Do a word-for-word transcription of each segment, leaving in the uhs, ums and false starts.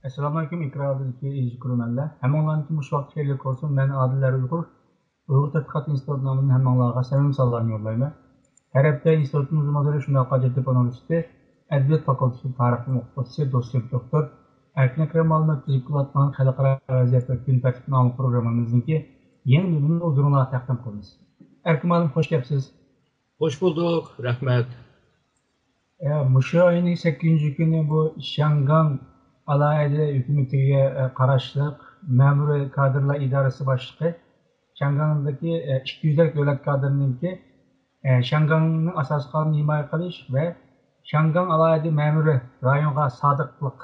ئەسسالامۇئەلەيكۇم، ئېكران ئالدىدىكى ئەزىز كۆرۈرمەنلەر. ھەممىڭلارنىڭكى مۇشۇ ۋاقتى خەيرلىك بولسۇن. مەن ئادىل ئۇيغۇر، ئۇيغۇر تەتقىقات ئىنستىتۇتى نامىدىن ھەممىڭلارغا سەمىمىي سالاملارنى يوللايمەن. ھەر ھەپتە ئىنستىتۇتىمىز مۇدىرى، شۇنداقلا جەدىد ئۇنىۋېرسىتېتى ئەدەبىيات فاكۇلتېتى تارىخ ئوقۇتقۇچىسى، دوتسېنت دوكتور ئەركىن ئەكرەم مۇئەللىم ئۆتكۈزۈپ كېلىۋاتقان خەلقئارا ۋەزىيەت ۋە كۈن تەرتىپ ناملىق پروگراممىمىزنىڭكى يېڭى بۆلۈمىنى ھۇزۇرۇڭلارغا تەقدىم قىلىمىز. ئەركىن مۇئەللىم، خوش كەپسىز. خوش بولدۇق، رەھمەت. ئە، مۇشۇ ئاينىڭ سەككىزىنچى كۈنى بۇ شياڭگاڭ ئالاھىدە ھۆكۈمىتىگە، ئە، قاراشلىق مەمۇرىي كادىرلار ئىدارىسى باشلىقى شياڭگاڭدىكى، ئە، ئىككى يۈزلەپ دۆلەت كادىرىنىڭكى، ئە، شياڭگاڭنىڭ ئاساسىي قانۇنىنى ھىمايە قىلىش ۋە شياڭگاڭ ئالاھىدە مەمۇرىي رايونغا سادىقلىق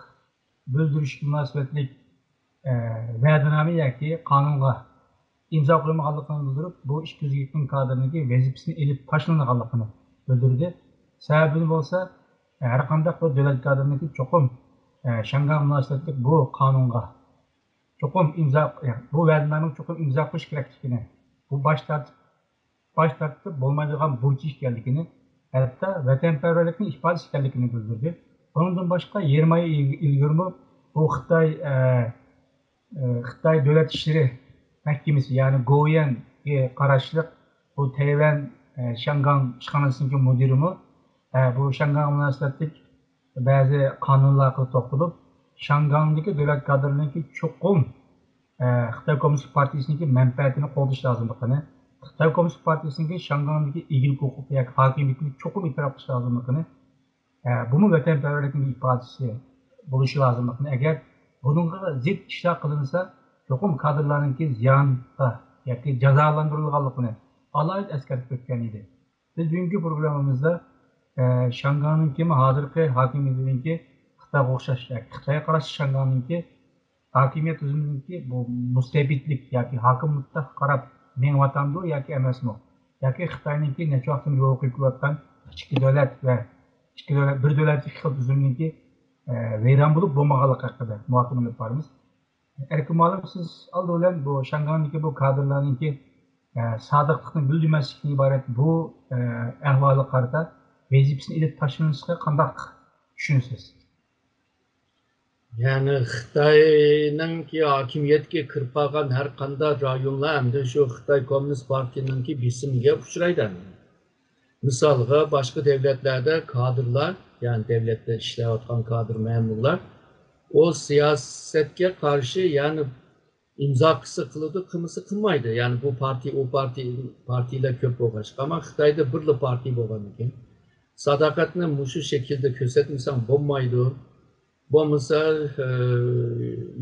بىلدۈرۈشكە مۇناسىۋەتلىك، ئە، ۋەدىنامە ياكى قانۇنغا ئىمزا قويمىغانلىقىنى بىلدۈرۈپ، بۇ ئىككى يۈز يىگىرمە كادىرنىڭكى ۋەزىپىسىنى ئېلىپ تاشلىنىدىغانلىقىنى بىلدۈردى. سەۋەبىنى بولسا، ھەر قانداق بىر دۆلەت كادىرىنىڭكى چوقۇم، ئە، شياڭگاڭ مۇناسىۋەتلىك بۇ قانۇنغا چوقۇم ئىمزا، بۇ ۋەدىنامىگە چوقۇم ئىمزا قويۇش كېرەكلىكىنى، بۇ باش تارتىپ، باش تارتىپ بولمايدىغان بۇرچ ئىكەنلىكىنى، ھەتتا ۋەتەنپەرۋەرلىكنىڭ ئىپادىسى ئىكەنلىكىنى بىلدۈردى. بۇنىڭدىن باشقا، يېرىم ئاي ئىل-، ئىلگىرىمۇ بۇ خىتاي، ئە، ئە، خىتاي دۆلەت ئىشلىرى مەھكىمىسى، يەنى گوۋۇيۈەنگە قاراشلىق بۇ تەيۋەن، ئە، شياڭگاڭ ئىشخانىسىنىڭكى مۇدىرىمۇ، ئە، بۇ شياڭگاڭغا مۇناسىۋەتلىك بەزى قانۇنلارغا توختىلىپ، شياڭگاڭدىكى دۆلەت كادىرلىرىنىڭكى چوقۇم، ئە، خىتاي كوممۇنىست پارتىيىسىنىڭكى مەنپەئەتىنى قوغدىشى لازىملىقىنى، خىتاي كوممۇنىست پارتىيىسىنىڭكى شياڭگاڭدىكى ئىگىلىك ھوقۇقى ياكى ھاكىمىيىتىنى چوقۇم ئېتىراپ قىلىشى لازىملىقىنى، ئە، بۇمۇ ۋەتەنپەرۋەرلىكنىڭ ئىپادىسى بولۇشى لازىملىقىنى، ئەگەر بۇنىڭغا زىت ئىشلار قىلىنسا، چوقۇم كادىرلارنىڭكى زىيانغا ياكى جازالاندۇرۇلغانلىقىنى ئالاھىدە ئەسكەرتىپ ئۆتكەن ئىدى. بىز بۈگۈنكى پروگراممىمىزدا، ئە، شياڭگاڭنىڭكىمۇ ھازىرقى ھاكىمىيىتىنىڭكى خىتايغا ئوخشاش، ياكى خىتايغا قاراشلىق شياڭگاڭنىڭكى ھاكىمىيەت تۈزۈمىنىڭكى بۇ مۇستەبىتلىك ياكى ھاكىملىققا قاراپ مېڭىۋاتامدۇ ياكى ئەمەسمۇ؟ ياكى خىتاينىڭكى نەچچە ۋاقىتتىن يولغا قويۇپ كېلىۋاتقان ئىككى دۆلەت ۋە ئىككى دۆلەت، بىر دۆلەت ئىككى خىل تۈزۈمنىڭكى، ئە، ۋەيران بولۇپ بولمىغانلىقى ھەققىدە مۇھاكىمە ئېلىپ بارىمىز. ئەركىن مۇئەللىم، سىز ئالدى بىلەن بۇ شياڭگاڭدىكى بۇ كادىرلارنىڭكى، ئە، سادىقلىقنى بىلدۈرمەسلىكتىن ئىبارەت بۇ، ئە، ئەھۋالغا قارىتا ۋەزىپىسىنى ئېلىپ تاشلىنىشىغا قانداق چۈشىنىسىز؟ يەنى خىتاينىڭكى ھاكىمىيەتكە كىرىپ قالغان ھەر قانداق رايونلار ئەمدى شۇ خىتاي كوممۇنىست پارتىيىنىڭكى بېسىمىگە ئۇچرايدۇ ئەمدى. مىسالغا، باشقا دەۋلەتلەردە كادىرلار، يەنى دەۋلەتتە ئىشلەۋاتقان كادىر مەمۇرلار، ئۇ سىياسەتكە قارشى، يەنى ئىمزا قىلسا قىلىدۇ، قىلمىسا قىلمايدۇ. يەنى بۇ پارتىيە، ئۇ پارتىيە، پارتىيىلەر كۆپ بولغاچقا، ئەمما خىتايدا بىرلا پارتىيە بولغاندىكىن، ساداقەتنى مۇشۇ شەكىلدە كۆرسەتمىسەڭ بولمايدۇ. بولمىسا، ئە،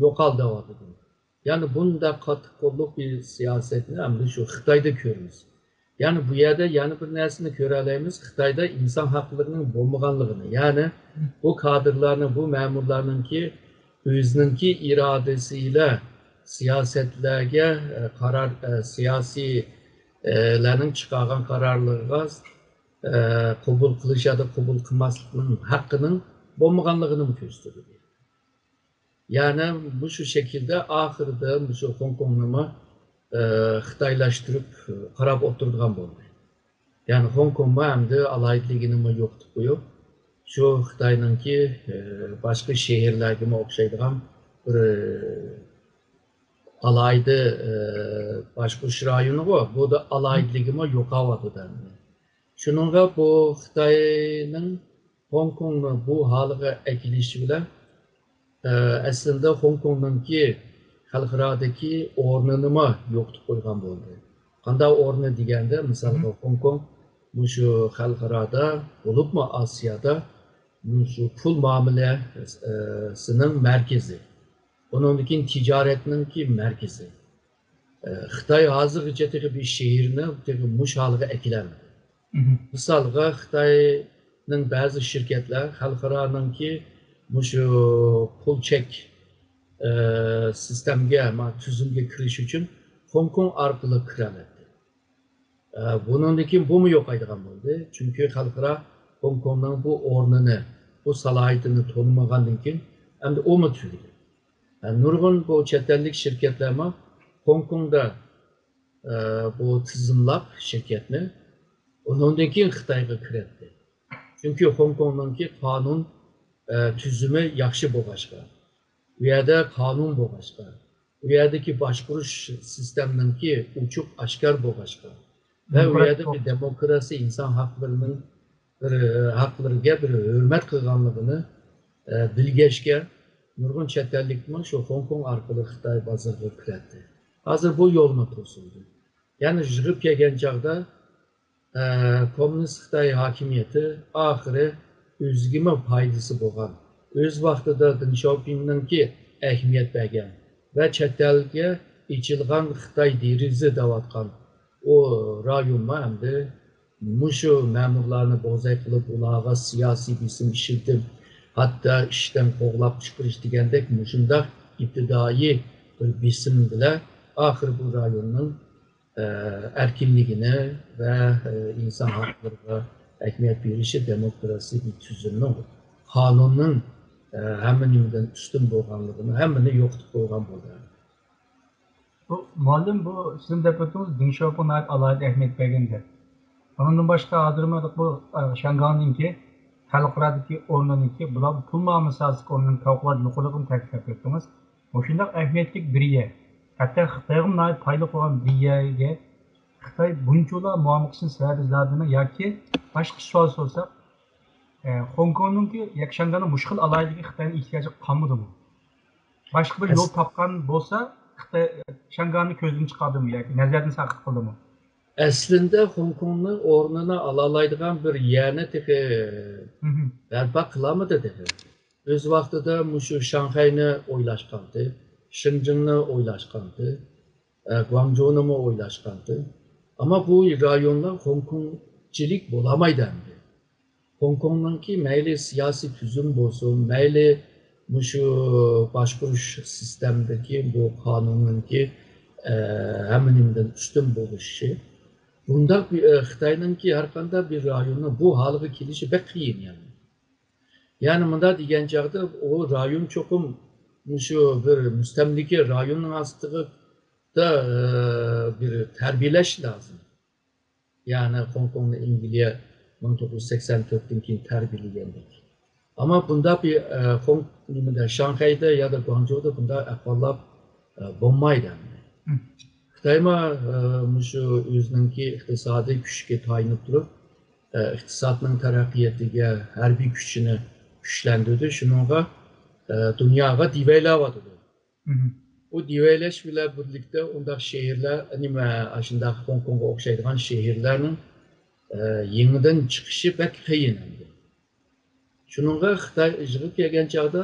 يوقال دەۋاتىدۇ. يەنى بۇنداق قاتتىق قوللۇق بىر سىياسەتنى ئەمدى شۇ خىتايدا كۆرىمىز. يەنى بۇ يەردە يەنە بىر نەرسىنى كۆرەلەيمىز. خىتايدا ئىنسان ھەقلىرىنىڭ بولمىغانلىقىنى، يەنى بۇ كادىرلارنىڭ، بۇ مەمۇرلارنىڭكى ئۆزىنىڭكى ئىرادىسى ئىلە سىياسەتلەرگە، ئە، قارار، ئە، سىياسىي، ئە، لەرنىڭ چىقارغان قارارلىرىغا، ئە، قوبۇل قىلىش يادا قوبۇل قىلماسلىقنىڭ ھەققىنىڭ بولمىغانلىقىنىمۇ كۆرسىتىدۇ. يەنى مۇشۇ شەكىلدە ئاخىرىدا مۇشۇ خوڭكوڭنىمۇ، ئە، خىتايلاشتۇرۇپ قاراپ ئولتۇرىدىغان بولدى. يەنى خوڭكوڭمۇ ئەمدى ئالاھىدىلىكىنىمۇ يوقىتىپ قويۇپ، شۇ خىتاينىڭكى، ئە، باشقا شەھەرلەرگىمۇ ئوخشايدىغان بىر، ئە، ئالاھىدە، ئە، باشقۇرۇش رايونىغۇ، بۇ دا ئالاھىدىلىكىمۇ يوقاۋاتىدۇ ئەمدى. شۇنىڭغا بۇ خىتاينىڭ خوڭكوڭنى بۇ ھالىغا ئەكېلىشى بىلەن، ئە، ئەسلىندە خوڭكوڭنىڭكى خەلقئارادىكى ئورنىنىمۇ يوقىتىپ قويغان بولدى. قانداق ئورنى دېگەندە، مىسالغا، خوڭكوڭ مۇشۇ خەلقئارادا، بولۇپمۇ ئاسىيادا مۇشۇ پۇل مۇئامىلە، ئە، سىنىڭ مەركىزى. ئۇنىڭدىن كېيىن تىجارەتنىڭكى مەركىزى. ئە، خىتاي ھازىرغىچە تېخى بىر شەھەرنى تېخى مۇشۇ ھالغا ئەكېلەلمىدى. مىسالغا، خىتاينىڭ بەزى شىركەتلەر خەلقئارانىڭكى مۇشۇ پۇل چەك، ئە، سىستېمىگە، ما، تۈزۈمگە كىرىش ئۈچۈن خوڭكوڭ ئارقىلىق كىرەلەيدۇ. ئە، بۇنىڭدىن كېيىن بۇمۇ يوقايدىغان بولدى. چۈنكى خەلقئارا خوڭكوڭنىڭ بۇ ئورنىنى، بۇ سالاھىيىتىنى تونۇمىغاندىن كېيىن ئەمدى ئۇمۇ تۈگىدى. ئە، نۇرغۇن بۇ چەت ئەللىك شىركەتلەرمۇ خوڭكوڭدا، ئە، بۇ تىزىملاپ شىركەتنى، ئۇنىڭدىن كېيىن خىتايغا كىرەتتى. چۈنكى خوڭكوڭنىڭكى قانۇن، ئە، تۈزۈمى ياخشى بولغاچقا. ئۇ يەردە قانۇن بولغاچقا، ئۇ يەردىكى باشقۇرۇش سىستېمىنىڭكى ئوچۇق ئاشكار بولغاچقا ۋە ئۇ يەردە بىر دېموكراتىيە، ئىنسان ھەقلىرىنىڭ بىر ھەقلىرىگە بىر ھۆرمەت قىلغانلىقىنى بىلگەچكە، نۇرغۇن چەت ئەللىكمۇ شۇ خوڭكوڭ ئارقىلىق خىتاي بازىرىغا كىرەتتى. ھازىر بۇ يولمۇ توسۇلدى. يەنى يىغىپ كەلگەن چاغدا، ئە، كوممۇنىست خىتاي ھاكىمىيىتى ئاخىرى ئۆزىگىمۇ پايدىسى بولغان، ئۆز ۋاقتىدا دېڭ شياۋپىڭنىڭكى ئەھمىيەت بەرگەن ۋە چەت ئەلگە ئېچىلغان خىتاي دېرىزى دەۋاتقان ئۇ رايونمۇ ئەمدى مۇشۇ مەمۇرلارنى بوزەك قىلىپ، ئۇلارغا سىياسىي بېسىم ئىشلىتىپ، ھەتتا ئىشتىن قوغلاپ چىقىرىش دېگەندەك مۇشۇنداق ئىپتىدائىي بىر بېسىم بىلەن ئاخىرى بۇ رايوننىڭ، ئە، ئەركىنلىكىنى ۋە، ئە، ئىنسان ھەقلىرىغا ئەھمىيەت بېرىشى، دېموكراتىك بىر تۈزۈمنىڭ، قانۇننىڭ، ئە، ھەممە نېمىدىن ئۈستۈن بولغانلىقىنى ھەممىنى يوقىتىپ قويغان بولدى. بۇ، مۇئەللىم، بۇ سىزمۇ دەپ ئۆتتىڭىز، دېڭ شياۋپىڭ ناھايىتى ئالاھىدە ئەھمىيەت بەرگەن دەپ. ئانىڭدىن باشقا ھازىرمۇ بۇ، ئە، شياڭگاڭنىڭكى خەلقئارادىكى ئورنىنىڭكى، بۇلار پۇل مۇئامىلىسى ئاساسىدىكى ئورنىنىڭ پەۋقۇلئاددە يۇقىرىلىقىنى تەكىتلەپ ئۆتتىڭىز. مۇشۇنداق ئەھمىيەتلىك بىر يەر، ھەتتا خىتايغىمۇ ناھايىتى پايدىلىق بولغان بىر يەرگە خىتاي بۇنچىلا مۇئامىلە قىلىشنىڭ سەۋەبى زادىمۇ ياكى باشقا سوئال سورىساق، ئە، خوڭكوڭنىڭكى ياكى شياڭگاڭنىڭ مۇشۇ خىل ئالاھىدىلىكىگە خىتاينىڭ ئېھتىياجى قالمىدىمۇ؟ باشقا بىر يول تاپقان بولسا، خىتاي شياڭگاڭنى كۆزدىن چىقاردىمۇ ياكى نەزەردىن ساقىت قىلدىمۇ؟ ئەسلىندە خوڭكوڭنىڭ ئورنىنى ئالالايدىغان بىر يەرنى تېخى بەرپا قىلالمىدى تېخى. ئۆز ۋاقتىدا مۇشۇ شاڭخەينى ئويلاشقانتى، شېنجېننى ئويلاشقانتى، ئە، گۇاڭجۇنىمۇ ئويلاشقانتى. ئەمما بۇ رايونلار خوڭكوڭچىلىك بولالمايدۇ ئەمدى. خوڭكوڭنىڭكى مەيلى سىياسىي تۈزۈم بولسۇن، مەيلى مۇشۇ باشقۇرۇش سىستېمىدىكى بۇ قانۇننىڭكى، ئە، ھەممە نېمىدىن ئۈستۈن بولۇشى، بۇنداق بىر، ئە، خىتاينىڭكى ھەر قانداق بىر رايوننىڭ بۇ ھالغا كېلىشى بەك قىيىن يەنى. يەنى مۇنداق دېگەن چاغدا ئۇ رايون چوقۇم مۇشۇ بىر مۇستەملىكە رايوننىڭ ئاستىدا، ئە، بىر تەربىيەلەش لازىم. يەنى خوڭكوڭنى ئەنگلىيە مىڭ توققۇز يۈز سەكسەن تۆتتىن كېيىن تەربىيەلىگەندەك. ئەمما بۇنداق بىر، ئە، خوڭ-، نېمىدە، شاڭخەيدە يا دا گۇاڭجۇدا بۇنداق ئەھۋاللار، ئە، بولمايدۇ ئەمدى. خىتايمۇ، ئە، مۇشۇ ئۆزىنىڭكى ئىقتىسادىي كۈچىگە تايىنىپ تۇرۇپ، ئە، ئىقتىسادنىڭ تەرەققىياتىغا ھەربىي كۈچىنى كۈچلەندۈردى. شۇنىڭغا، ئە، دۇنياغا دېۋەيلەۋاتىدۇ. ئۇ دېۋەيلەش بىلەن بىرلىكتە ئۇنداق شەھەرلەر، نېمە، ئاشۇنداق خوڭكوڭغا ئوخشايدىغان شەھەرلەرنىڭ، ئە، يېڭىدىن چىقىشى بەك قىيىن ئەمدى. شۇنىڭغا خىتاي يىغىپ كەلگەن چاغدا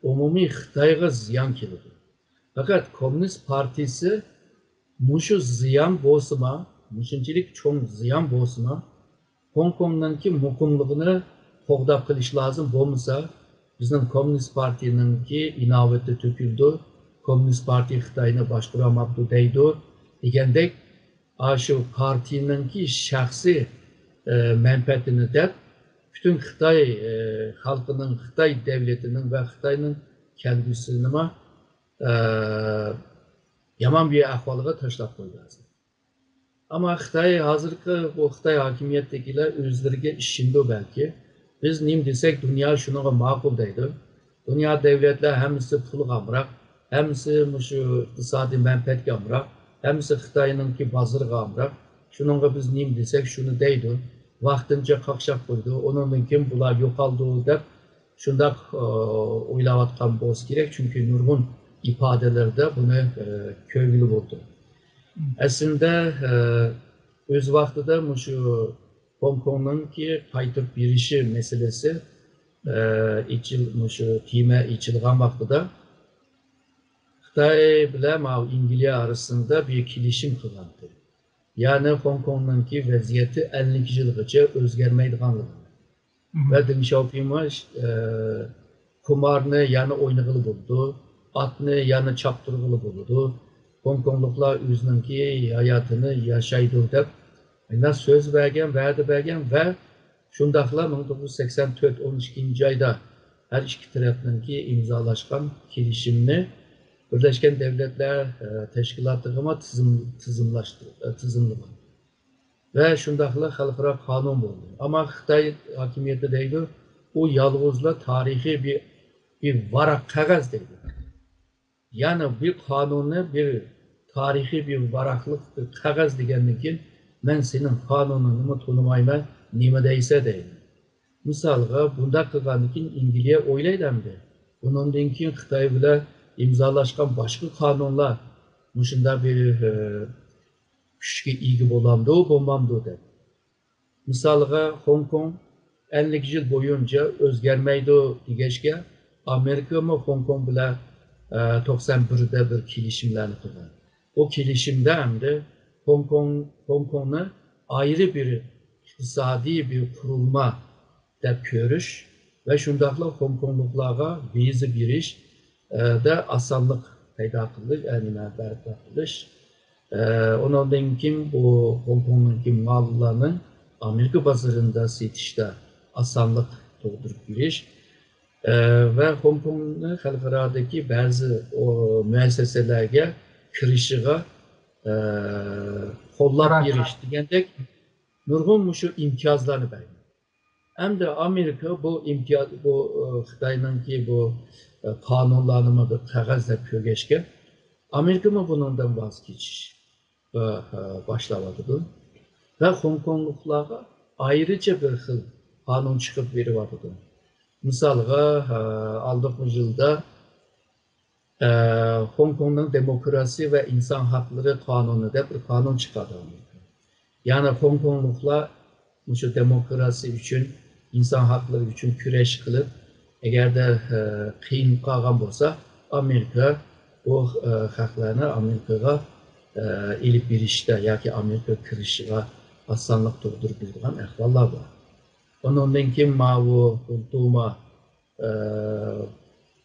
ئومۇمىي خىتايغا زىيان كېلىدۇ. پەقەت كوممۇنىست پارتىيىسى مۇشۇ زىيان بولسىمۇ، مۇشۇنچىلىك چوڭ زىيان بولسىمۇ، خوڭكوڭنىڭكى مۇقىملىقىنى قوغداپ قېلىش لازىم. بولمىسا، بىزنىڭ كوممۇنىست پارتىيىنىڭكى ئىناۋىتى تۆكۈلىدۇ، كوممۇنىست پارتىيە خىتاينى باشقۇرالماپتۇ دەيدۇ دېگەندەك، ئاشۇ پارتىيىنىڭكى شەخسىي، ئە، مەنپەئەتىنى دەپ، پۈتۈن خىتاي، ئە، خەلقىنىڭ، خىتاي دەۋلىتىنىڭ ۋە خىتاينىڭ كەلگۈسىنىمۇ، ئە، يامان بىر ئەھۋالغا تاشلاپ قويدى ھازىر. ئەمما خىتاي ھازىرقى بۇ خىتاي ھاكىمىيەتتىكىلەر ئۆزلىرىگە ئىشىنىدۇ بەلكى. بىز نېمە دېسەك دۇنيا شۇنىڭغا ماقۇل دەيدۇ. دۇنيا دەۋلەتلەر ھەممىسى پۇلغا ئامراق، ھەممىسى مۇشۇ ئىقتىسادىي مەنپەئەتكە ئامراق، ھەممىسى خىتاينىڭكى بازىرىغا ئامراق. شۇنىڭغا بىز نېمە دېسەك شۇنى دەيدۇ. ۋاقتىنچە قاقشاپ قويىدۇ. ئۇنىڭدىن كېيىن بۇلار يوقالىدۇ دەپ شۇنداق، ئە، ئويلاۋاتقان بولسا كېرەك، چۈنكى نۇرغۇن ئىپادىلەردە بۇنى، ئە، كۆرگىلى بولىدۇ. ئەسلىدە، ئە، ئۆز ۋاقتىدا مۇشۇ خوڭكوڭنىڭكى قايتۇرۇپ بېرىشى مەسىلىسى، ئە، ئېچىل-، مۇشۇ تېما ئېچىلغان ۋاقتىدا خىتاي بىلەن ماۋۇ ئەنگلىيە ئارىسىدا بىر كېلىشىم قىلغانتى. يەنى خوڭكوڭنىڭكى ۋەزىيىتى ئەللىك يىلغىچە ئۆزگەرمەيدىغانلىقىنى. ۋە دېڭ شياۋپىڭمۇ، ئە، قۇمارنى يەنە ئوينىغىلى بولىدۇ، ئاتنى يەنە چاپتۇرغىلى بولىدۇ، خوڭكوڭلۇقلار ئۆزىنىڭكى ھاياتىنى ياشايدۇ دەپ مۇنداق سۆز بەرگەن، ۋەدە بەرگەن ۋە شۇنداقلا مىڭ توققۇز يۈز سەكسەن تۆت ئون ئىككىنچى ئايدا ھەر ئىككى تەرەپنىڭكى ئىمزالاشقان كېلىشىمنى بىرلەشكەن دەۋلەتلەر، ئە، تەشكىلاتىغىمۇ تىزىم-، تىزىملاشتۇر-، ئە، تىزىملىغان. ۋە شۇنداقلا خەلقئارا قانۇن بولدى. ئەمما خىتاي ھاكىمىيىتى دەيدۇ، ئۇ يالغۇزلا تارىخىي بىر، بىر ۋاراق قەغەز دەيدۇ. يەنى بىر قانۇننى، بىر تارىخىي بىر ۋاراقلىق بىر قەغەز دېگەندىن كېيىن، مەن سېنىڭ قانۇنۇڭنىمۇ تونۇمايمەن، نېمە دەيسە دەيمەن. مىسالغا، بۇنداق قىلغاندىن كېيىن ئەنگلىيە ئويلايدۇ ئەمدى، بۇنىڭدىن كېيىن خىتاي بىلەن ئىمزالاشقان باشقا قانۇنلار مۇشۇنداق بىر، ئە، كۈچكە ئىگە بولامدۇ، بولمامدۇ دەپ. مىسالغا، خوڭكوڭ ئەللىك يىل بويىچە ئۆزگەرمەيدۇ دېگەچكە، ئامېرىكىمۇ خوڭكوڭ بىلەن، ئە، توقسان بىردە بىر كېلىشىملەرنى قىلغان. بۇ كېلىشىمدە ئەمدى خوڭكوڭ، خوڭكوڭنى ئايرى بىر ئىقتىسادىي بىر قۇرۇلما دەپ كۆرۈش ۋە شۇنداقلا خوڭكوڭلۇقلارغا ۋىزا بېرىش، ئە، دە ئاسانلىق پەيدا قىلىش، ئە، نېمە، بەرپا قىلىش. ئە، ئۇنىڭدىن كېيىن بۇ خوڭكوڭنىڭكى ماللارنىڭ ئامېرىكا بازىرىدا سېتىشتا ئاسانلىق تۇغدۇرۇپ بېرىش، ئە، ۋە خوڭكوڭنى خەلقئارادىكى بەزى، ئو، مۇئەسسەسەلەرگە كىرىشىغا، ئە، قوللاپ بېرىش دېگەندەك نۇرغۇن مۇشۇ ئىمتىيازلارنى بەرگەن. ئەمدى ئامېرىكا بۇ ئىمتىياز، بۇ، ئە، خىتاينىڭكى بۇ، ئە، قانۇنلارنىمۇ بىر قەغەز دەپ كۆرگەچكە، ئامېرىكىمۇ بۇنىڭدىن ۋاز كېچىش، ئە، ئە، باشلاۋاتىدۇ. ۋە خوڭكوڭلۇقلارغا ئايرىچە بىر خىل قانۇن چىقىپ بېرىۋاتىدۇ. مىسالغا، ئە، ئالدىنقى يىلدا ئە، خوڭكوڭنىڭ دېموكراتىيە ۋە ئىنسان ھەقلىرى قانۇنى دەپ بىر قانۇن چىقاردى ئامېرىكا. يەنى خوڭكوڭلۇقلار مۇشۇ دېموكراتىيە ئۈچۈن، ئىنسان ھەقلىرى ئۈچۈن كۈرەش قىلىپ، ئەگەردە، ئە، قىيىن قالغان بولسا، ئامېرىكا بۇ، ئە، خەقلەرنى ئامېرىكىغا، ئە، ئېلىپ بېرىشتا ياكى ئامېرىكىغا كىرىشىغا ئاسانلىق تۇغدۇرۇپ بېرىدىغان ئەھۋاللار بار. ئۇنىڭدىن كېيىن ماۋۇ دوما ئە،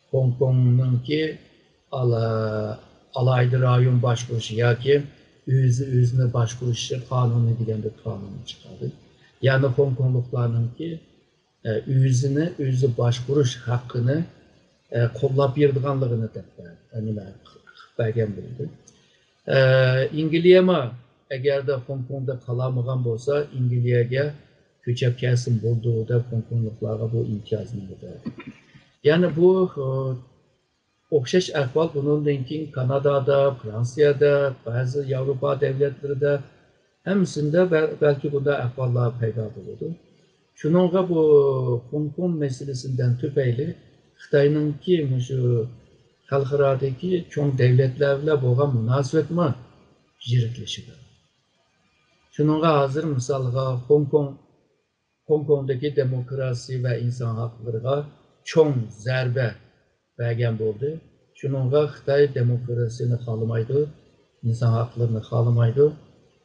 خوڭكوڭنىڭكى ئالا-، ئالاھىدە رايون باشقۇرۇشى ياكى ئۆزى ئۆزىنى باشقۇرۇشى قانۇنى دېگەن بىر قانۇن چىقاردى. يەنى خوڭكوڭلۇقلارنىڭكى، ئە، ئۆزىنى ئۆزى باشقۇرۇش ھەققىنى، ئە، قوللاپ بېرىدىغانلىقىنى دەپ بەر-، نېمە، بەرگەن بولدى. ئە، ئەنگلىيەمۇ ئەگەردە خوڭكوڭدا قالالمىغان بولسا، ئەنگلىيەگە كۆچۈپ كەلسىمۇ بولىدۇ دەپ خوڭكوڭلۇقلارغا بۇ ئىمتىيازنى بەردى. يەنى بۇ، ئە، ئوخشاش ئەھۋال بۇنىڭدىن كېيىن كانادادا، فرانسىيەدە، بەزى ياۋروپا دۆلەتلىرىدە ھەممىسىندە بەل-، بەلكى بۇنداق ئەھۋاللار پەيدا بولىدۇ. شۇنىڭغا بۇ خوڭكوڭ مەسىلىسىدىن تۈپەيلى خىتاينىڭكى مۇشۇ خەلقئارادىكى چوڭ دۆلەتلەر بىلەن بولغان مۇناسىۋەتمۇ يىرىكلىشىدۇ. شۇنىڭغا ھازىر مىسالغا خوڭكوڭ، خوڭكوڭدىكى دېموكراتىيە ۋە ئىنسان ھەقلىرىغا چوڭ زەربە بەرگەن بولدى. شۇنىڭغا خىتاي دېموكراتىيىنى خالىمايدۇ، ئىنسان ھەقلىرىنى خالىمايدۇ.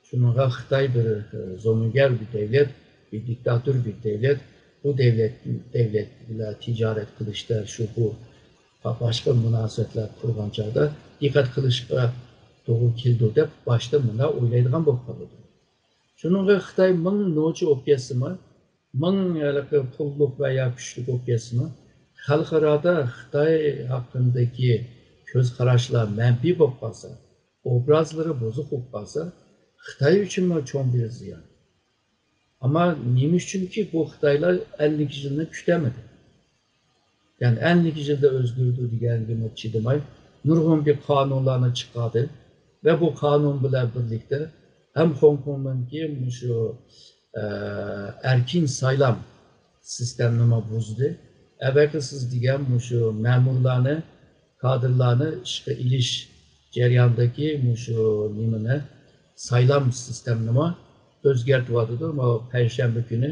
شۇنىڭغا خىتاي بىر، ئە، زومىگەر بىر دۆلەت، بىر دىكتاتور بىر دۆلەت. بۇ دۆلەت، دۆلەت بىلەن تىجارەت قىلىشتا شۇ بۇ باشقا مۇناسىۋەتلەر قۇرغان چاغدا دىققەت قىلىشقا توغرا كېلىدۇ دەپ باشتا مۇنداق ئويلايدىغان بولۇپ قالىدۇ. شۇنىڭغا خىتاي مىڭ نوچى بولۇپ كەتسىمۇ، مىڭ ھېلىقى پۇللۇق ۋە يا كۈچلۈك بولۇپ كەتسىمۇ، خەلقئارادا خىتاي ھەققىدىكى كۆز قاراشلار مەنپىي بولۇپ قالسا، ئوبرازلىرى بۇزۇق بولۇپ قالسا، خىتاي ئۈچۈنمۇ چوڭ بىر زىيان. ئەمما نېمە ئۈچۈنكى بۇ خىتايلار ئەللىك يىلنى كۈتەلمىدى؟ يەنى ئەللىك يىلدا ئۆزگىرىدۇ دېگەنگىمۇ چىدىماي، نۇرغۇن بىر قانۇنلارنى چىقاردى ۋە بۇ قانۇن بىلەن بىرلىكتە ھەم خوڭكوڭنىڭكى مۇشۇ، ئە، ئەركىن سايلام سىستېمىنىمۇ بۇزدى. ئەۋەتكە سىز دېگەن مۇشۇ مەمۇرلارنى، كادىرلارنى ئىشقا ئېلىش جەريانىدىكى مۇشۇ نېمىنى، سايلام سىستېمىنىمۇ ئۆزگەرتىۋاتىدۇ. ماۋۇ پەيشەنبە كۈنى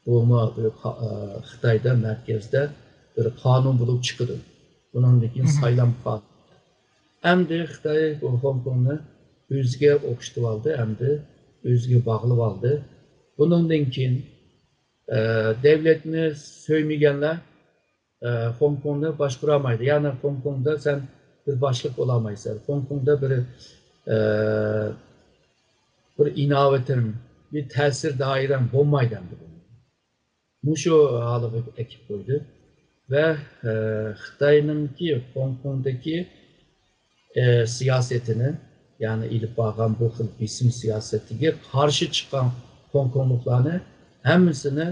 بۇمۇ بىر قا-، ئە، خىتايدا مەركەزدە بىر قانۇن بولۇپ چىقىدۇ. بۇنىڭدىن كېيىن سايلام قانۇنى. ئەمدى خىتاي بۇ خوڭكوڭنى ئۆزىگە ئوخشىتىۋالدى، ئەمدى ئۆزىگە باغلىۋالدى. بۇنىڭدىن كېيىن، ئە، دۆلەتنى سۆيمىگەنلەر، ئە، خوڭكوڭنى باشقۇرالمايدۇ. يەنى خوڭكوڭدا سەن بىر باشلىق بولالمايسەن. خوڭكوڭدا بىر، ئە، بىر ئىناۋىتىڭ، بىر تەسىر دائىرەڭ بولمايدۇ ئەمدى. مۇشۇ ھالغا ئەكىپ قويدى. ۋە، ئە، خىتاينىڭكى خوڭكوڭدىكى، ئە، سىياسىتىنى، يەنى ئېلىپ بارغان بۇ خىل بېسىم سىياسىتىگە قارشى چىققان خوڭكوڭلۇقلارنى ھەممىسىنى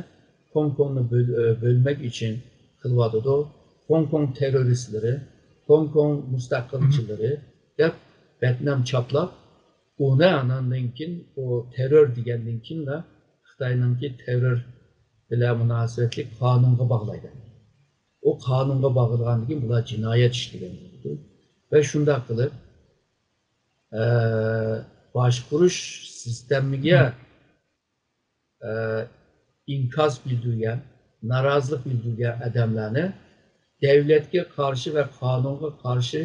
خوڭكوڭنى بۆل-، ئە، بۆلمەك ئۈچۈن قىلىۋاتىدۇ. خوڭكوڭ تېررورىستلىرى، خوڭكوڭ مۇستەقىلچىلىرى دەپ بەتنام چاپلاپ، ئۇنى ئاناندىن كېيىن ئۇ تېررور دېگەندىن كېيىنلا خىتاينىڭكى تېررور بىلەن مۇناسىۋەتلىك قانۇنغا باغلايدۇ. ئۇ قانۇنغا باغلىغاندىن كېيىن بۇلار جىنايەت ئىشلىگەن بولىدۇ. ۋە شۇنداق قىلىپ، ئە، باشقۇرۇش سىستېمىگە، ئە، ئىنكاس بىلدۈرگەن، نارازىلىق بىلدۈرگەن ئادەملەرنى دۆلەتكە قارشى ۋە قانۇنغا قارشى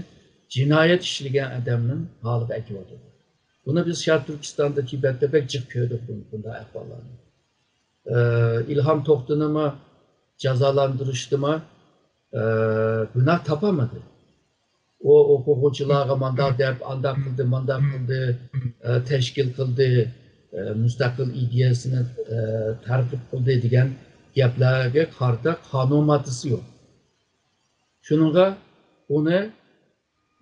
جىنايەت ئىشلىگەن ئادەمنىڭ ھالىغا ئەكېلىۋاتىدۇ. بۇنى بىز شەرقىي تۈركىستاندا، تىبەتتە بەك جىق كۆردۇق بۇ-، بۇنداق ئەھۋاللارنى. ئە، ئىلھام توختىنىمۇ جازالاندۇرۇشتىمۇ، ئە، گۇناھ تاپالمىدى. ئۇ ئوقۇغۇچىلارغا مانداق دەپ، ئانداق قىلدى، مانداق قىلدى، ئە، تەشكىل قىلدى، ئە، مۇستەقىل ئىدىيەسىنى، ئە، تەرغىب قىلدى دېگەن گەپلەرگە قارىتا قانۇن ماددىسى يوق. شۇنىڭغا ئۇنى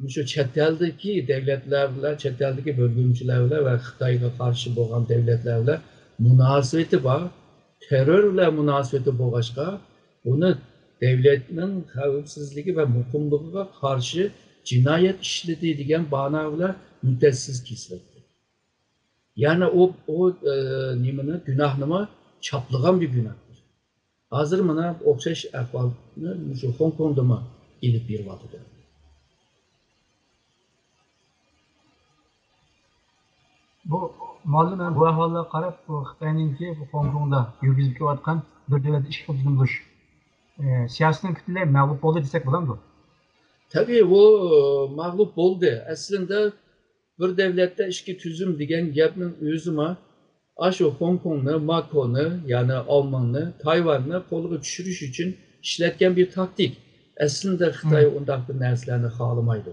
مۇشۇ چەت ئەلدىكى دۆلەتلەر بىلەن، چەت ئەلدىكى بۆلگۈنچىلەر بىلەن ۋە خىتايغا قارشى بولغان دۆلەتلەر بىلەن مۇناسىۋىتى بار، تېررور بىلەن مۇناسىۋىتى بولغاچقا، بۇنى دۆلەتنىڭ خەۋپسىزلىكى ۋە مۇقىملىقىغا قارشى جىنايەت ئىشلىدى دېگەن بانا بىلەن مۇددەتسىز كېسىۋەتتى. يەنى ئۇ، ئۇ، ئە، نېمىنى، گۇناھنىمۇ چاپلىغان بىر گۇناھتۇر. ھازىر مانا ئوخشاش ئەھۋالنى مۇشۇ خوڭكوڭدىمۇ ئېلىپ بېرىۋاتىدۇ. بۇ، مۇئەللىم، بۇ ئەھۋاللارغا قاراپ، بۇ خىتاينىڭكى بۇ خوڭكوڭدا يۈرگۈزۈپ كېلىۋاتقان بىر دۆلەتتە ئىككى خىل تۈزۈم قۇرۇش، ئە، سىياسىتىنىڭ پۈتۈنلەي مەغلۇپ بولدى دېسەك بولامدۇ؟ تەبىئىي، ئۇ مەغلۇپ بولدى. ئەسلىدە بىر دۆلەتتە ئىككى تۈزۈم دېگەن گەپنىڭ ئۆزىمۇ ئاشۇ خوڭكوڭنى، ماكونى، يەنى ئاۋمېننى، تايۋاننى قولغا چۈشۈرۈش ئۈچۈن ئىشلەتكەن بىر تاكتىك. ئەسلىدە خىتاي ئۇنداق بىر نەرسىلەرنى خالىمايدۇ.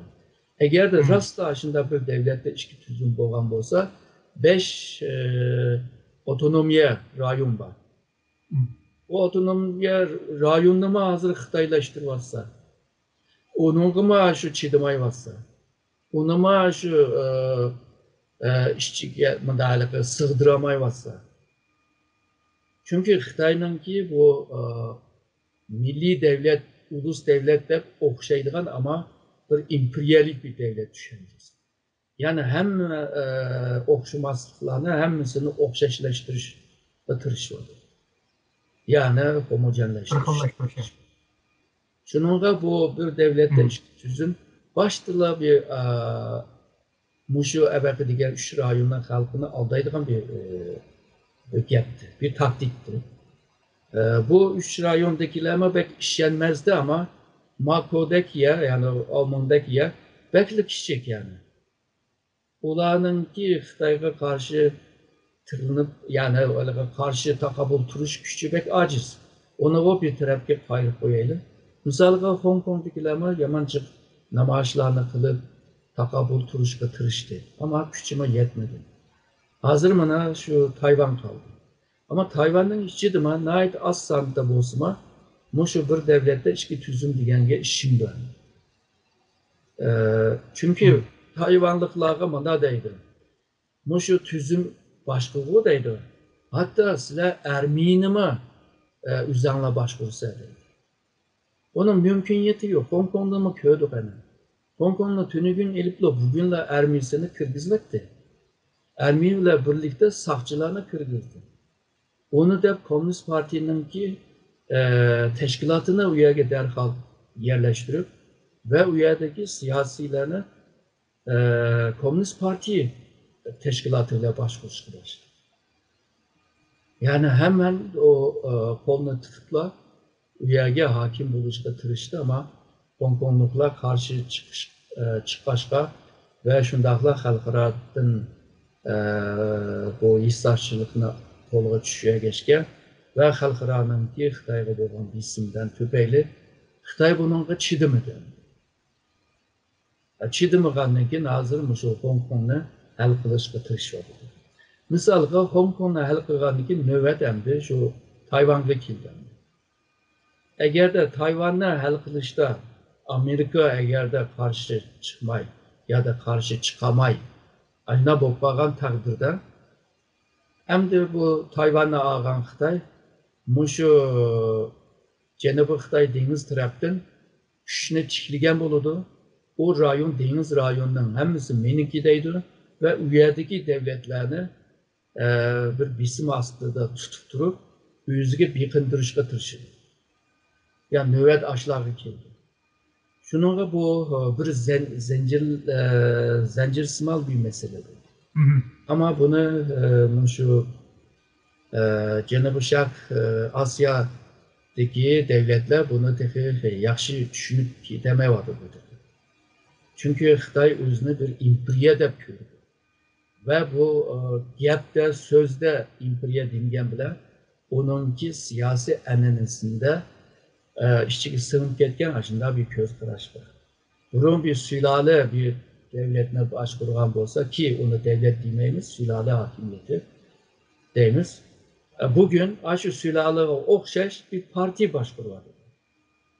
ئەگەردە راستلا ئاشۇنداق بىر دۆلەتتە ئىككى تۈزۈم بولغان بولسا، بەش، ئە، ئاپتونومىيە رايون بار. ئۇ ئاپتونومىيە رايونىنىمۇ ھازىر خىتايلاشتۇرۇۋاتسا، ئۇنىڭغىمۇ شۇ چىدىمايۋاتسا، ئۇنىمۇ شۇ، ئە، ئە، ئىچىگە مۇنداق ھېلىقى سىغدۇرالمايۋاتسا. چۈنكى خىتاينىڭكى بۇ، ئە، مىللىي دەۋلەت، ئۇلۇس دەۋلەت دەپ ئوخشايدىغان، ئەمما بىر ئىمپېرىيەلىك بىر دەۋلەت چۈشەنچىسى. يەنى ھەممە، ئە، ئوخشىماسلىقلارنى ھەممىسىنى ئوخشاشلاشتۇرۇشقا تىرىشىۋاتىدۇ. يەنى ھوموجېنلاشتۇرۇش. شۇنىڭغا بۇ بىر دەۋلەتتە ئىككى تۈزۈم باشتىلا بىر، ئە، مۇشۇ ئەبەقە دېگەن ئۈچ رايوننىڭ خەلقىنى ئالدايدىغان بىر، ئە، بىر گەپتى، بىر تاكتىكتى. ئە، بۇ ئۈچ رايوندىكىلەرمۇ بەك ئىشەنمەزدى، ئەمما ماكودەك يەر، يەنى ئاۋمېندەك يەر بەكلا كىچىك يەنى. ئۇلارنىڭكى خىتايغا قارشى تىرىلىپ، يەنى ئۇلارغا قارشى تاقابىل تۇرۇش كۈچى بەك ئاجىز. ئۇنىغۇ بىر تەرەپكە قايرىپ قويايلى. مىسالغا، خوڭكوڭدىكىلەرمۇ يامان جىق نامايىشلارنى قىلىپ، تاقابىل تۇرۇشقا تىرىشتى. ئەمما كۈچىمۇ يەتمىدى. ھازىر مانا شۇ تايۋان قالدى. ئەمما تايۋاننىڭ ئىچىدىمۇ ناھايىتى ئاز ساندا بولسىمۇ، مۇشۇ بىر دەۋلەتتە ئىككى تۈزۈم دېگەنگە ئىشىنىدۇ. ئە، چۈنكى تايۋانلىقلارغا مۇنداق دەيدۇ، مۇشۇ تۈزۈم باشقىغۇ دەيدۇ. ھەتتا سىلەر ئارمىيىنىمۇ، ئە، ئۆزەڭلار باشقۇرسا دەيدۇ. ئۇنىڭ مۇمكىنىيىتى يوق. خوڭكوڭدىمۇ كۆردۇق ئەنە. خوڭكوڭنى تۈنۈگۈن ئېلىپلا بۈگۈنلا ئارمىيىسىنى كىرگۈزۈۋەتتى. ئارمىيە بىلەن بىرلىكتە ساقچىلارنى كىرگۈزدى. ئۇنى دەپ كوممۇنىست پارتىيىنىڭكى، ئە، تەشكىلاتىنى ئۇ يەرگە دەرھال يەرلەشتۈرۈپ ۋە ئۇ يەردىكى سىياسىيلارنى، ئە، كوممۇنىست پارتىيە تەشكىلاتى بىلەن باشقۇرۇشقا باشلىدى. يەنى ھەممە ئۇ، ئە، قولنى تىقىپلا ئۇ يەرگە ھاكىم بولۇشقا تىرىشتى، ئەمما خوڭكوڭلۇقلار قارشى چىقىش، ئە، چىققاچقا ۋە شۇنداقلا خەلقئارادىن، ئە، بۇ ھېسداشچىلىقنى قولغا چۈشۈرگەچكە ۋە خەلقئارانىڭكى خىتايغا بولغان بېسىمدىن تۈپەيلى خىتاي بۇنىڭغا چىدىمىدى. چىدىمىغاندىن كېيىن ھازىر مۇشۇ خوڭكوڭنى ھەل قىلىشقا تىرىشىۋاتىدۇ. مىسالغا، خوڭكوڭنى ھەل قىلغاندىن كېيىن نۆۋەت ئەمدى شۇ تايۋانغا كېلدى. ئەگەردە تايۋاننى ھەل قىلىشتا ئامېرىكا ئەگەردە قارشى چىقماي يادا قارشى چىقالماي ئاشۇنداق بولۇپ قالغان تەقدىردە، ئەمدى بۇ تايۋاننى ئالغان خىتاي مۇشۇ جەنۇبىي خىتاي دېڭىزى تەرەپتىن كۈچنى تىكلىگەن بولىدۇ. ئۇ رايون، دېڭىز رايونىنىڭ ھەممىسى مېنىڭكى دەيدۇ ۋە ئۇ يەردىكى دەۋلەتلەرنى، ئە، بىر بېسىم ئاستىدا تۇتۇپ تۇرۇپ، ئۆزىگە بېقىندۇرۇشقا تىرىشىدۇ. يا نۆۋەت ئاشۇلارغا كېلىدۇ. شۇنىڭغا بۇ، ئە، بىر زەن-، زەنجىر-، ئە، زەنجىرسىمال بىر مەسىلە بۇ. مهم. ئەمما بۇنى، ئە، مۇشۇ، ئە، جەنۇبىي شەرق، ئە، ئاسىيادىكى دەۋلەتلەر بۇنى تېخى ياخشى چۈشىنىپ يېتەلمەيۋاتىدۇ. چۈنكى خىتاي ئۆزىنى بىر ئىمپېرىيە دەپ كۆرىدۇ. ۋە بۇ، ئە، گەپتە، سۆزدە ئىمپېرىيە دېگەن بىلەن ئۇنىڭكى سىياسىي ئەنئەنىسىندە، ئە، ئىچىگە سىڭىپ كەتكەن ئاشۇنداق بىر كۆز قاراش بار. بۇرۇن بىر سۇلالە بىر دەۋلەتنى باشقۇرغان بولسا، كى ئۇنى دەۋلەت دېمەيمىز، سۇلالە ھاكىمىيىتى دەيمىز. ئە، بۈگۈن ئاشۇ سۇلالىغا ئوخشاش بىر پارتىيە باشقۇرۇۋاتىدۇ.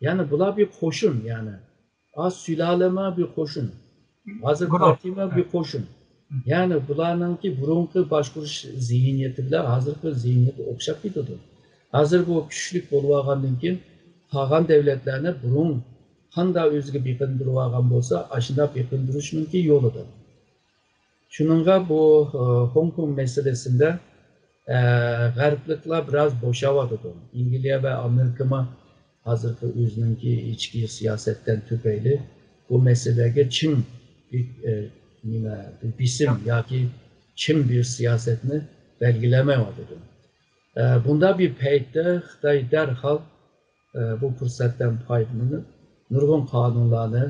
يەنى بۇلار بىر قوشۇن، يەنى ئا سۇلالىما بىر قوشۇن. ھازىر گۇرۇھ. پارتىيىما بىر قوشۇن. يەنى بۇلارنىڭكى بۇرۇنقى باشقۇرۇش زېھنىيىتى بىلەن ھازىرقى زېھنىيىتى ئوخشاپ كېتىدۇ. ھازىر بۇ كۈچلۈك بولۇۋالغاندىن كېيىن قالغان دەۋلەتلەرنى بۇرۇن قانداق ئۆزىگە بېقىندۇرۇۋالغان بولسا، ئاشۇنداق بېقىندۇرۇشنىڭكى يولىدا. شۇنىڭغا بۇ، ئە، خوڭكوڭ مەسىلىسىندە، ئە، غەربلىكلەر بىراز بوشاۋاتىدۇ. ئەنگلىيە ۋە ئامېرىكىمۇ ھازىرقى ئۆزىنىڭكى ئىچكى سىياسەتتىن تۈپەيلى بۇ مەسىلىگە چىڭ بىر، ئە، نېمە، بىر بېسىم ياكى چىڭ بىر سىياسەتنى بەلگىلەمەيۋاتىدۇ. ئە، بۇنداق بىر پەيتتە خىتاي دەرھال ئە، بۇ پۇرسەتتىن پايدىلىنىپ، نۇرغۇن قانۇنلارنى،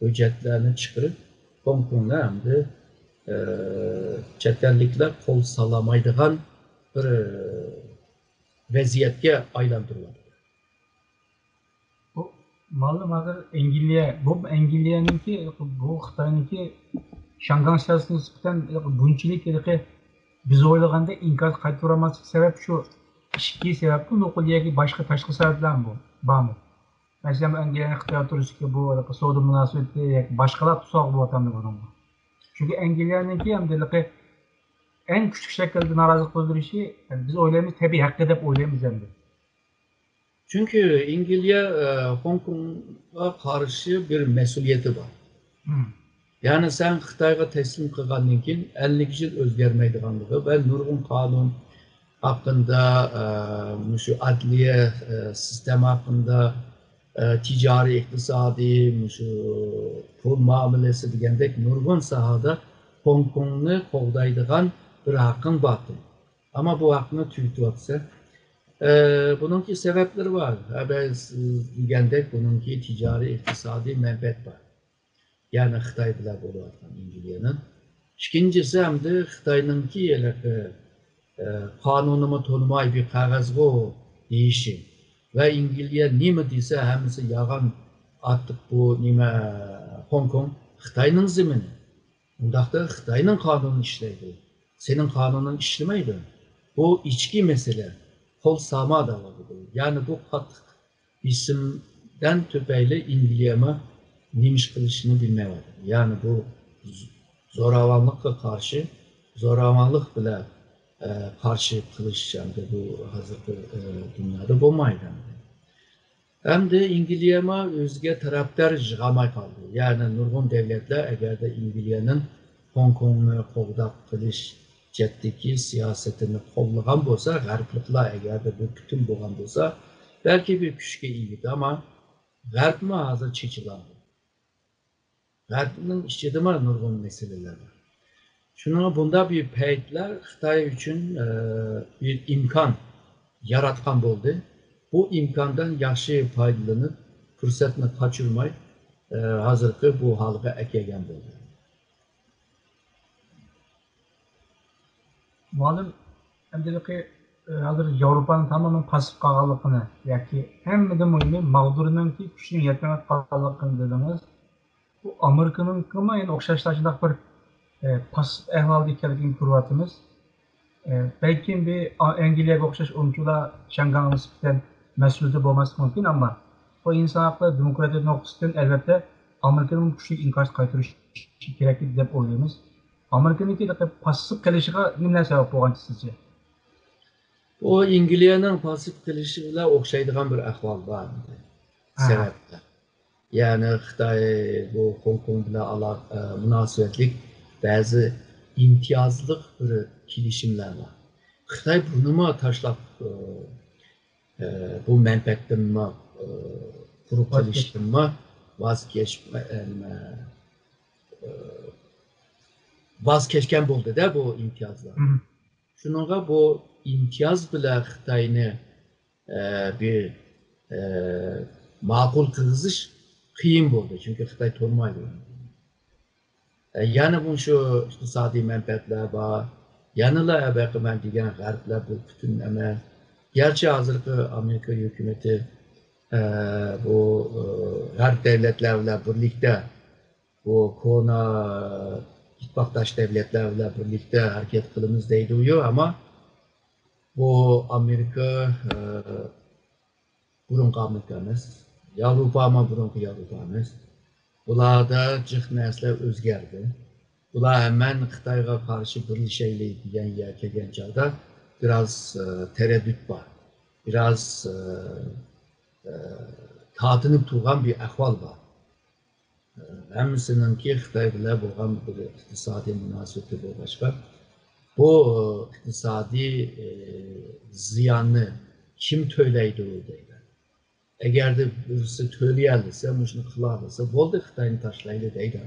ھۆججەتلەرنى چىقىرىپ، خوڭكوڭنى ئەمدى، ئە، چەت ئەللىكلەر قول سالالمايدىغان بىر، ئە، ۋەزىيەتكە ئايلاندۇرۇۋاتىدۇ. بۇ مەلۇم ھازىر ئەنگلىيە، بۇ ئەنگلىيەنىڭكى، بۇ خىتاينىڭكى شياڭگاڭ سىياسىتىگە نىسبەتەن بۇنچىلىك ھېلىقى بىز ئويلىغاندەك ئىنكاس قايتۇرالماسلىق سەۋەب شۇ ئىككى سەۋەبكە نوقۇل يەرگە باشقا تاشقى سەۋەبلەرمۇ بارمۇ؟ مەسىلەن، ئەنگلىيەنىڭ خىتاي ئوتتۇرىسىدىكى بۇ سودا مۇناسىۋىتى ياكى باشقىلار تۇساغ بولۇۋاتامدۇ بۇنىڭغا؟ چۈنكى ئەنگلىيەنىڭكى ئەمدى ھېلىقى ئەڭ كۈچلۈك شەكىلدە نارازىلىق بىلدۈرۈشى، يەنى بىز ئويلايمىز، تەبىئىي ھەققى دەپ ئويلايمىز ئەمدى. چۈنكى ئەنگلىيە، ئە، خوڭكوڭغا قارشى بىر مەسئۇلىيىتى بار. مم. يەنى سەن خىتايغا تەسلىم قىلغاندىن كېيىن ئەللىك يىل ئۆزگەرمەيدىغانلىقى ۋە نۇرغۇن قانۇن ھەققىندە، ئە، مۇشۇ ئەدلىيە، ئە، سىستېما ھەققىندە، ئە، تىجارىي، ئىقتىسادىي، مۇشۇ پۇل مۇئامىلىسى دېگەندەك نۇرغۇن ساھەدە خوڭكوڭنى قوغدايدىغان بىر ھەققىڭ بارتى. ئەمما بۇ ھەقنى تۈگىتىۋاتىسەن. ئە، بۇنىڭكى سەۋەبلىرى بار. ھە، بەزى دېگەندەك بۇنىڭكى تىجارىي، ئىقتىسادىي مەنپەئەت بار. يەنى خىتاي بىلەن بولۇۋاتقان ئەنگلىيەنىڭ. ئىككىنچىسى ئەمدى خىتاينىڭكى ھېلىقى، ئە، قانۇنىمۇ تونۇماي بىر قەغەزغۇ دېيىشى ۋە ئەنگلىيە نېمە دېسە ھەممىسى يالغان ئارتۇق بۇ نېمە خوڭكوڭ خىتاينىڭ زېمىنى. ئۇنداقتا خىتاينىڭ قانۇنى ئىشلەيدۇ. سېنىڭ قانۇنۇڭ ئىشلىمەيدۇ. بۇ ئىچكى مەسىلە. قول سالما دەۋاتىدۇ. يەنى بۇ قاتتىق بېسىمدىن تۈپەيلى ئەنگلىيەمۇ نېمە ئىش قىلىشنى بىلمەيۋاتىدۇ. يەنى بۇ زوراۋانلىققا قارشى، زوراۋانلىق بىلەن، ئە، قارشى قىلىش ئەمدى بۇ ھازىرقى، ئە، دۇنيادا بولمايدۇ ئەمدى. ئەمدى ئەنگلىيەمۇ ئۆزىگە تەرەپدار يىغالماي قالدى. يەنى نۇرغۇن دەۋلەتلەر ئەگەردە ئەنگلىيەنىڭ خوڭكوڭنى قوغداپ قېلىش جەھەتتىكى سىياسىتىنى قوللىغان بولسا، غەربلىكلەر ئەگەردە بىر پۈتۈن بولغان بولسا، بەلكى بىر كۈچكە ئىگە ئىدى، ئەمما غەربمۇ ھازىر چېچىلاندى. غەربنىڭ ئىچىدىمۇ نۇرغۇن مەسىلىلەر بار. شۇنىڭغا بۇنداق بىر پەيتلەر خىتاي ئۈچۈن، ئە، بىر ئىمكان ياراتقان بولدى. بۇ ئىمكاندىن ياخشى پايدىلىنىپ، پۇرسەتنى قاچۇرماي، ئە، ھازىرقى بۇ ھالغا ئەكەلگەن بولدى. مۇئەللىم، ئەمدىلىكى، ئە، ھازىر ياۋروپانىڭ تامامەن پاسسىپ قالغانلىقىنى ياكى ھەممىدىن مۇھىمى ماغدۇرنىڭكى كۈچىنىڭ يەتمەيۋاتقانلىقىنى دېدىڭىز. بۇ ئامېرىكىنىڭكىمۇ يەنە ئوخشاشلا شۇنداق بىر، ئە، پاسسىپ ئەھۋالدا ئىكەنلىكىنى كۆرۈۋاتىمىز. ئە، بەلكىم بىر ئا-، ئەنگلىيەگە ئوخشاش ئۇنچىلا شياڭگاڭغا نىسبەتەن مەسئۇلىيىتى بولماسلىقى مۇمكىن، ئەمما بۇ ئىنسان ھەقلىرى دېموكراتىيە نۇقتىسىدىن ئەلۋەتتە ئامېرىكىنىڭ كۈچلۈك ئىنكاس قايتۇرۇشى كېرەك ئىدى دەپ ئويلايمىز. ئامېرىكىنىڭكى پاسسىپ قېلىشىغا نېمىلەر سەۋەب بولغانچە سىزچە؟ بۇ ئەنگلىيەنىڭ پاسسىپ قېلىشى بىلەن ئوخشايدىغان بىر ئەھۋال بار ئىدى. ئاھا. سەۋەبتە. يەنى خىتاي بۇ خوڭكوڭ بىلەن ئالاقە، مۇناسىۋەتلىك بەزى ئىمتىيازلىق بىر كېلىشىملەر بار. خىتاي بۇنىمۇ تاشلاپ، بۇ مەنپەئەتتىنمۇ، قۇرۇق قېلىشتىنمۇ ۋاز كەچ-، ۋاز كەچكەن بولدى-دە بۇ ئىمتىيازلار. شۇنىڭغا بۇ ئىمتىياز بىلەن خىتاينى، ئە، بىر، ئە، ماقۇل قىلغۇزۇش قىيىن بولدى، چۈنكى خىتاي تونۇمايدۇ. ئە، يەنە مۇشۇ ئىقتىسادىي مەنپەئەتلەر بار. يەنىلا ئەبەقى مەن دېگەن غەربلەر بۇ پۈتۈن ئەمەس. گەرچە ھازىرقى ئامېرىكا ھۆكۈمىتى، ئە، بۇ، ئە، غەرب دەۋلەتلەر بىلەن بىرلىكتە بۇ كونا ئىتتىپاقداش دەۋلەتلەر بىلەن بىرلىكتە ھەرىكەت قىلىمىز دەيدۇ، ئەمما بۇ ئامېرىكا، ئە، بۇرۇنقى ئامېرىكا ئەمەس. ياۋروپامۇ بۇرۇنقى ياۋروپا ئەمەس. بۇلاردا جىق نەرسىلەر ئۆزگەردى. بۇلار ھەممەن خىتايغا قارشى بىرلىشەيلى دېگەن يەرگە كەلگەن چاغدا بىراز، ئە، تەرەددۇت بار. بىراز، ئە، ئە، تارتىنىپ تۇرغان بىر ئەھۋال بار. ھەممىسىنىڭكى خىتاي بىلەن بولغان بىر ئىقتىسادىي مۇناسىۋىتى بولغاچقا، بۇ ئىقتىسادىي، ئى، زىياننى كىم تۆلەيدۇ دەيمەن. ئەگەردە بىرسى تۆلىيەلىسە، مۇشۇنى قىلالىسا، بولدى، خىتاينى تاشلايلى دەيدۇ.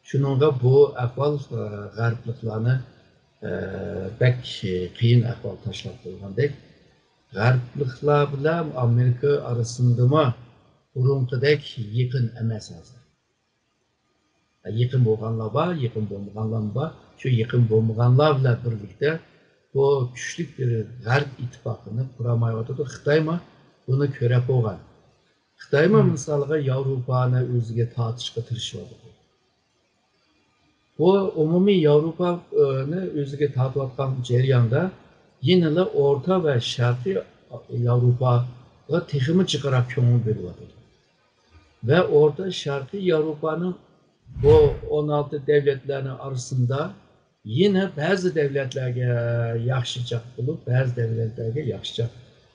شۇنىڭغا بۇ ئەھۋال، ئى، غەربلىكلارنى، ئى، بەك قىيىن ئەھۋال تاشلاپ قويغاندەك. غەربلىكلار بىلەن ئامېرىكا ئارىسىندىمۇ بۇرۇنقىدەك يېقىن ئەمەس ھازىر. يېقىن بولغانلار بار، يېقىن بولمىغانلارمۇ بار. شۇ يېقىن بولمىغانلار بىلەن بىرلىكتە بۇ كۈچلۈك بىر غەرب ئىتتىپاقىنى قۇرالمايۋاتىدۇ. خىتايمۇ بۇنى كۆرۈپ بولغان. خىتايمۇ مىسالغا ياۋروپانى ئۆزىگە تارتىشقا تىرىشىۋاتىدۇ. بۇ ئومۇمىي ياۋروپانى ئۆزىگە تارتىۋاتقان جەرياندا يەنىلا ئورتا ۋە شەرقىي ياۋروپاغا تېخىمۇ جىقراق كۆڭۈل بۆلۈۋاتىدۇ. ۋە ئورتا شەرقىي ياۋروپانىڭ بۇ ئون ئالتە دەۋلەتلەرنىڭ ئارىسىدا يەنە بەزى دەۋلەتلەرگە ياخشىچاق بولۇپ، بەزى دەۋلەتلەرگە ياخشىچاق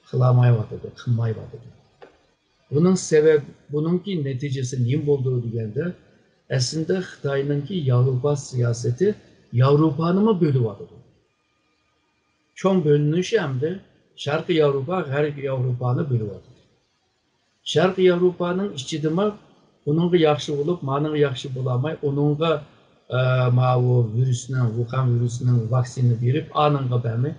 قىلالمايۋاتىدۇ، قىلمايۋاتىدۇ. بۇنىڭ سەۋەب، بۇنىڭكى نەتىجىسى نېمە بولدى دېگەندە، ئەسلىدە خىتاينىڭكى ياۋروپا سىياسىتى ياۋروپانىمۇ بۆلۈۋاتىدۇ. چوڭ بۆلۈنۈشى ئەمدى شەرقىي ياۋروپا، غەربىي ياۋروپانى بۆلۈۋاتىدۇ. شەرقىي ياۋروپانىڭ ئىچىدىمۇ ئۇنىڭغا ياخشى بولۇپ، مانىڭغا ياخشى بولالماي، ئۇنىڭغا، ئە، ماۋۇ ۋىرۇسنىڭ، ۋۇخەن ۋىرۇسىنىڭ ۋاكسىنا بېرىپ، ئانىڭغا بەرمەي،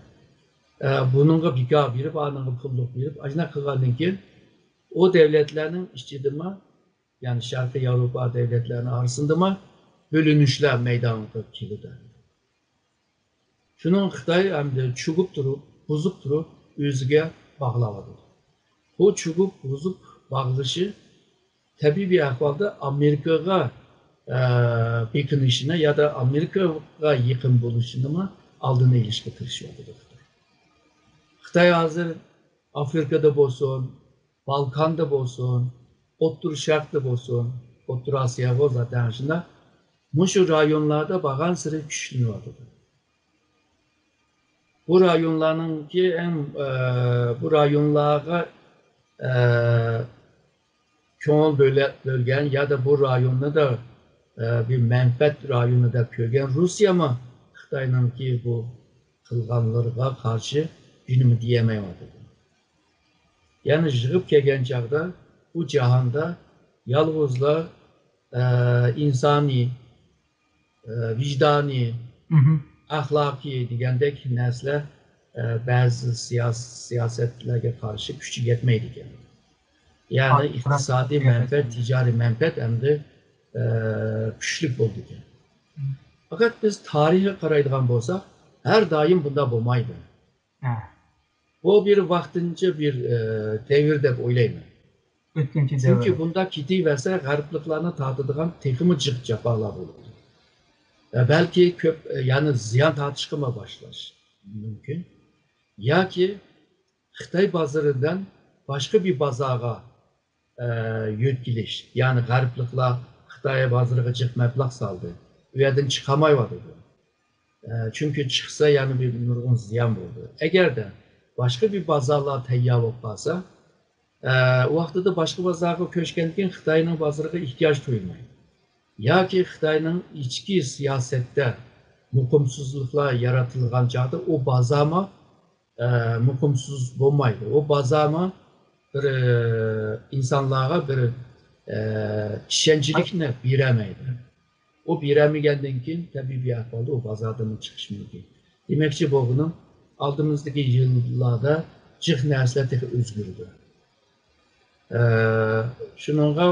ئە، بۇنىڭغا بىكار بېرىپ، ئانىڭغا پۇللۇق بېرىپ، ئاشۇنداق قىلغاندىن كېيىن، ئۇ دەۋلەتلەرنىڭ ئىچىدىمۇ، يەنى شەرقىي ياۋروپا دەۋلەتلەرنىڭ ئارىسىندىمۇ بۆلۈنۈشلەر مەيدانغا كېلىدۇ. شۇنىڭ خىتاي ئەمدى چۆكۈپ تۇرۇپ، بۇزۇپ تۇرۇپ، ئۆزىگە باغلاۋاتىدۇ. بۇ چۆكۈپ، بۇزۇپ باغلىشى تەبىئىي بىر ئەھۋالدا ئامېرىكىغا، ئە، بېقىنىشىنى يادا ئامېرىكىغا يېقىن بولۇشىنىمۇ ئالدىنى ئېلىشقا تىرىشىۋاتىدۇ خىتاي. خىتاي ھازىر ئافرىكىدا بولسۇن، بالكاندا بولسۇن، ئوتتۇرا شەرقتە بولسۇن، ئوتتۇرا ئاسىياغۇ زاتەن شۇنداق، مۇشۇ رايونلاردا بارغانسېرى كۈچلىنىۋاتىدۇ. بۇ رايونلارنىڭكى ئەڭ، ئە، بۇ رايونلارغا، ئە، كۆڭۈل بۆلە-، بۆلگەن يادا بۇ رايوننى دا، ئە، بىر مەنپەئەت رايونى دەپ كۆرگەن روسىيەمۇ خىتاينىڭكى بۇ قىلغانلىرىغا قارشى جۈنىمۇ دېيەلمەيۋاتىدۇ. يەنى يىغىپ كەلگەن چاغدا بۇ جاھاندا يالغۇزلا، ئە، ئىنسانىي، ئە، ۋىجدانىي، ئەخلاقىي دېگەندەك نەرسىلەر، ئە، بەزى سىياس-، سىياسەتلەرگە قارشى كۈچى يەتمەيدىكەن. يەنى ئىقتىسادىي مەنپەئەت، تىجارىي مەنپەئەت ئەمدى، ئە، كۈچلۈك بولىدىكەن. پەقەت بىز تارىخقا قارايدىغان بولساق، ھەر دائىم بۇنداق بولمايدۇ. بۇ بىر ۋاقتىنچە بىر، ئە، دەۋر دەپ ئويلايمەن. ئۆتكۈنچى دەۋر. چۈنكى بۇنداق كېتىۋەرسە، غەربلىكلارنى تارتىدىغان تېخىمۇ جىق جاپالار بولىدۇ. ئە، بەلكى كۆپ، ئە، يەنى زىيان تارتىشقىمۇ باشلاش مۇمكىن. ياكى خىتاي بازىرىدىن باشقا بىر بازارغا، ئە، يۆتكىلىش. يەنى غەربلىكلار خىتاي بازىرىغا جىق مەبلەغ سالدى. ئۇ يەردىن چىقالمايۋاتىدۇ. ئە، چۈنكى چىقسا يەنە بىر نۇرغۇن زىيان بولىدۇ. ئەگەردە باشقا بىر بازارلار تەييار بولۇپ قالسا، ئە، ۋاقتىدا باشقا بازارغا كۆچكەندىن كېيىن خىتاينىڭ بازىرىغا ئېھتىياج تۇيمايدۇ. ياكى خىتاينىڭ ئىچكى سىياسەتتە مۇقىمسىزلىقلار يارىتىلغان چاغدا ئۇ بازارمۇ ئە، مۇقىمسىز بولمايدۇ. ئۇ بازارمۇ بىر، ئە، ئىنسانلارغا بىر، ئە، ئىشەنچلىكنى بېرەلمەيدۇ. ئۇ بېرەلمىگەندىن كېيىن تەبىئىي بىر ئەھۋالدا ئۇ بازاردىن چىقىشى مۇمكىن. دېمەكچى بولغىنىم، ئالدىمىزدىكى يىللاردا جىق نەرسىلەر تېخى ئۆزگىرىدۇ. ئە، شۇنىڭغا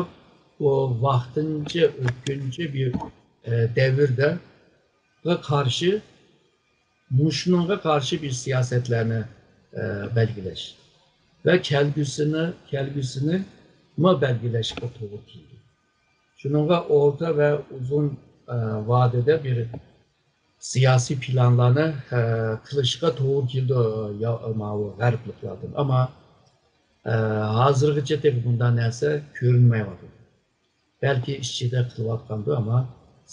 بۇ ۋاقتىنچە ئۆتكۈنچى بىر، ئە، دەۋردە قارشى، مۇشۇنىڭغا قارشى بىر سىياسەتلەرنى، ئە، بەلگىلەش ۋە كەلگۈسىنى، كەلگۈسىنىمۇ بەلگىلەشكە توغرا كېلىدۇ. شۇنىڭغا ئورتا ۋە ئۇزۇن، ئە، ۋادىدە بىر سىياسىي پىلانلارنى، ئە، قىلىشقا توغرا كېلىدۇ، يا، ماۋۇ غەربلىكلاردىن. ئەمما، ئە، ھازىرغىچە تېخى بۇنداق نەرسە كۆرۈنمەيۋاتىدۇ. بەلكى ئىچىدە قىلىۋاتقاندۇ، ئەمما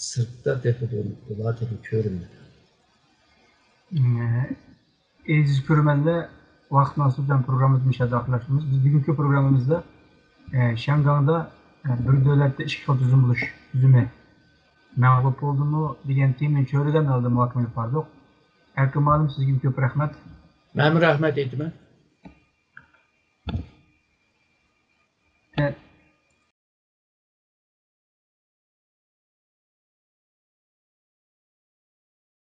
سىرتتا تېخى بۇ-، بۇلار تېخى كۆرۈنمىدى. ئەزىز كۆرۈرمەنلەر، ۋاقىت مۇناسىۋىتى بىلەن پروگراممىمىزنى مۇشۇ يەردە ئاخىرلاشتۇرىمىز. بىز بۈگۈنكى پروگراممىمىزدا، ئە، شياڭگاڭدا، ئە، بىر دۆلەتتە ئىككى خىل تۈزۈم بولۇش تۈزۈمى مەغلۇپ بولدىمۇ دېگەن تېمىنى چۆرىدەن ئالدىن مۇھاكىمە ئېلىپ باردۇق. ئەركىن مۇئەللىم، سىزگىمۇ كۆپ رەھمەت. مەنمۇ رەھمەت ئېيتىمەن. ئە،